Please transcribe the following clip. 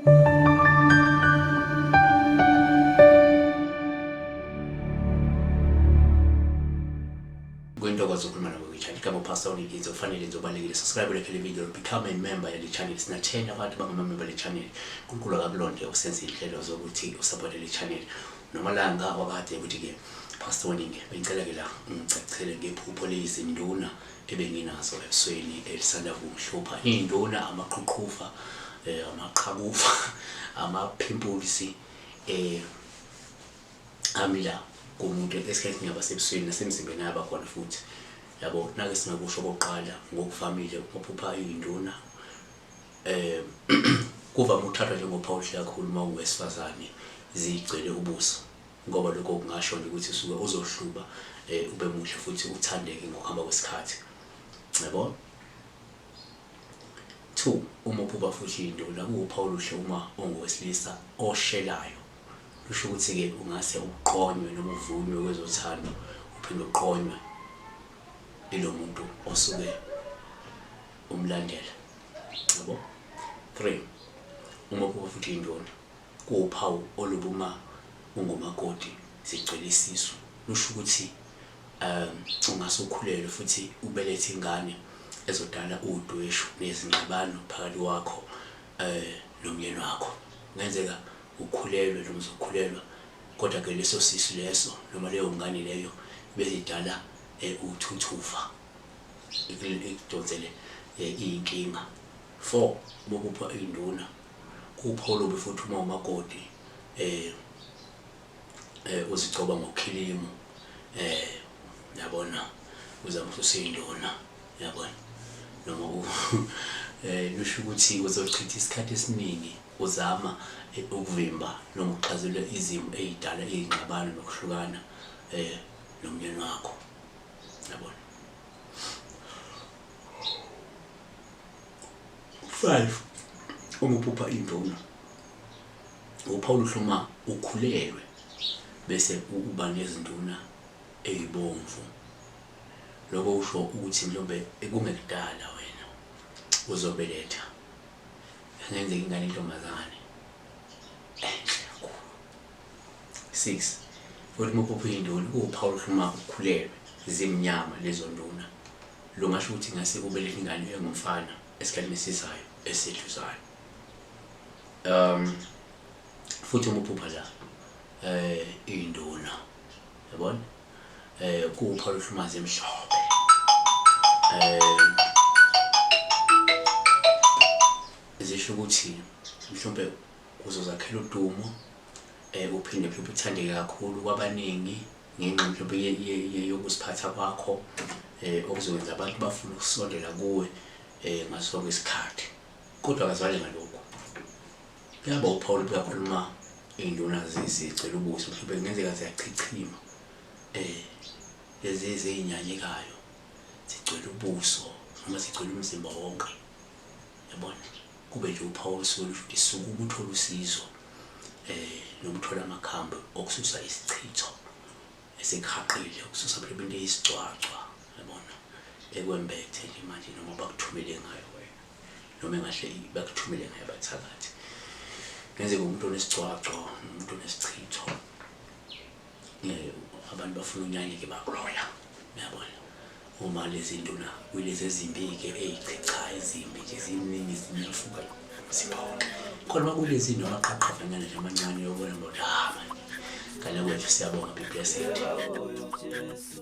Kwentokozo ukukhuluma nawe kwi-channel. Igama uPastor Unikitso, kufanele nje ubalekile. Subscribe like le video, become a member yale channel. Sina 10 abantu bangama-member le channel. uNkulunkulu akakulonde usenze iy'nhlelo zokuthi usapote le channel. Nomalanga wakade ukuthi-ke Pastor Weningi, bengicela-ke la ungicacele ngephupho leyizinduna ebenginazo ebusweni elisanda kungihlupha. Iy'nduna, amaqhuqhuva, amaqhakuva, ama-pimples, amila kumuntu esikhathini ngaba sebusweni nasemzimbeni ayaba khona futhi. Yabo, nake singakusho okokuqala ngokuvamile ukuphupha iy'nduna kuvame ukuthathwa njengophawu oluhle kakhulu uma ungowesifazane zigcwele ubuso ngoba lokho kungasho nje ukuthi usuke uzohluba ube muhle futhi uthandeke ngokuhamba kwesikhathi. Yabo? 2 uma uphupha futhi induna kuwuphawu oluhle uma ungowesilisa oshelayo. Lusho ukuthi-ke ungase uqonywe noma uvunywe kwezothando uphinde uqonywe ilo muntu osuke umlandela. Yabo? 3 uma uphupha futhi induna kuwuphawu olubi uma ungumakoti zigcwele isisu. Lusho ukuthi ungase ukhulelwe futhi ubelethe ingane ezodala udweshu nezingxabano phakathi kwakho nomyeni wakho. Kungenzeka ukhulelwe noma uzokhulelwa kodwa ke leso sisu leso noma leyo ngane leyo bese idala uthuthuva ikudonsele iy'nkinga. 4 uma uphupha induna kuwuphawu olubi futhi uma umakoti uzigcoba ngokhilimu yabona uzama ukususa iy'nduna yabona noma lusho ukuthi uzochitha isikhathi esiningi uzama ukuvimba noma ukuxazulula izimo ey'dala iy'ngxabano nokuhlukana nomyeni wakho yabona. 5 uma uphupha induna uphawu oluhle uma ukhulelwe bese uba nezinduna ey'bomvu. Lokho kusho ukuthi mhlawumbe kungekudala wena uzobeletha. Kungenzeka ingane intombazane enhle kakhulu. 6 futhi uma uphupha iy'nduna kuwuphawu oluhle uma ukhulelwe zimnyama lezo nduna. Lungasho ukuthi ngase ubelethe ingane engumfana esikhathini esizayo esedluzayo. Futhi uma uphupha la iy'nduna yabona kuwuphawu oluhle uma zimhlophe. Zisho ukuthi mhlawumbe uzozakhela udumo uphinde mhlawumbe uthandeke kakhulu kwabaningi ngenxa mhlawumbe yokuziphatha kwakho okuzokwenza abantu bafune ukusondela kuwe ngaso sonke isikhathi. Kodwa akazwani ngalokhu. Kuyaba uphawu olubi kakhulu uma iy'nduna zigcwele ubuso mhlawumbe kungenzeka ziyachichima lezi ezinyanyekayo zigcwele ubuso noma zigcwele umzimba wonke yabona. Kube nje uphawu olusuke lusho ukuthi sukuma uthole usizo noma uthole amakhambi okususa isichitho esikuhaqile, ukususa mhlawumbe into eyisigcwagcwa yabona ekwembethe nje manje noma bakuthumele ngayo wena noma engahle bakuthumele ngayo abathakathi. Kungenzeka umuntu onesigcwagcwa umuntu onesichitho abantu bafuna unyanyeke bakuloya uyabona. Uma lezi nduna kuyilezi ezimbi-ke ey'chichayo ezimbi nje ziningi zinyafuka umzimba wonke. Khona uma kulezi namaqhaqhavanyana nje amancane uyobona ukuthi ha mani ngane kwethu siyabonga be blessed. Sikhuleka kuyo Jesu.